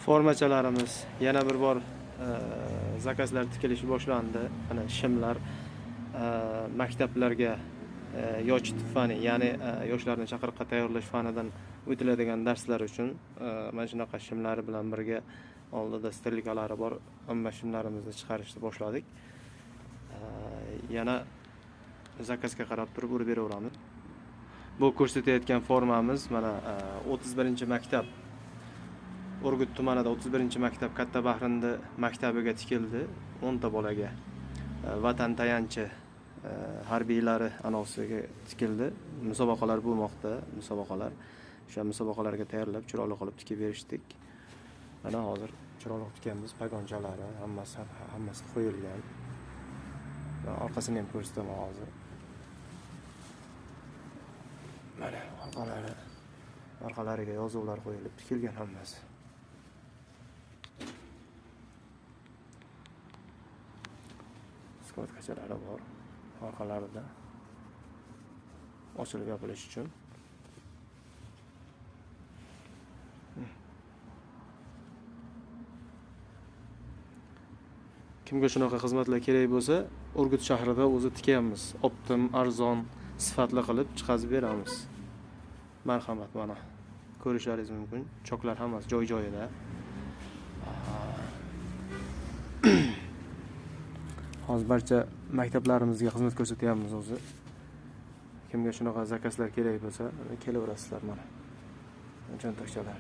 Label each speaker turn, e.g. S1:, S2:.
S1: Formachalarimiz yana bir bor zakazlar tikilishi boshlandi. Mana shimlar maktablarga yosh fani, ya'ni yoshlarni chaqiriqqa tayyorlash fanidan o'tiladigan darslar uchun mana shunaqa shimlari bilan birga oldida strelkalari bor hamma shimlarimizni chiqarishni boshladik. Yana zakazga qarab turib urib beraveramiz. Bu ko'rsatayotgan formamiz mana 31-maktab Urgut tumanida 31-maktab Katta Bahrindi maktabiga tikildi. 10 ta bolaga vatan tayanchi harbiylari anosiga tikildi. Musobaqalar bo'lmoqda, musobaqalar. O'sha musobaqalarga tayyorlab, chiroyli qilib tikib berishdik. Mana hozir chiroyli tikkanmiz, pagonchalari hammasi qo'yilgan. Orqasini ham ko'rsataman hozir. Mana orqalariga yozuvlar qo'yilib tikilgan hammasi. Skladkachalari bor orqalarida ochilib yopilish uchun. Kimga shunaqa xizmatlar kerak bo'lsa, Urgut shahrida o'zi tikamiz. Optim, arzon, sifatli qilib chiqazib beramiz. Marhamat, mana ko'rishlaringiz mumkin. Choklar hammasi joy-joyida. Hozir barcha maktablarimizga xizmat ko'rsatyapmiz o'zi. Kimga shunaqa zakazlar kerak bo'lsa, kelaverasizlar mana. Cho'ntakchalar.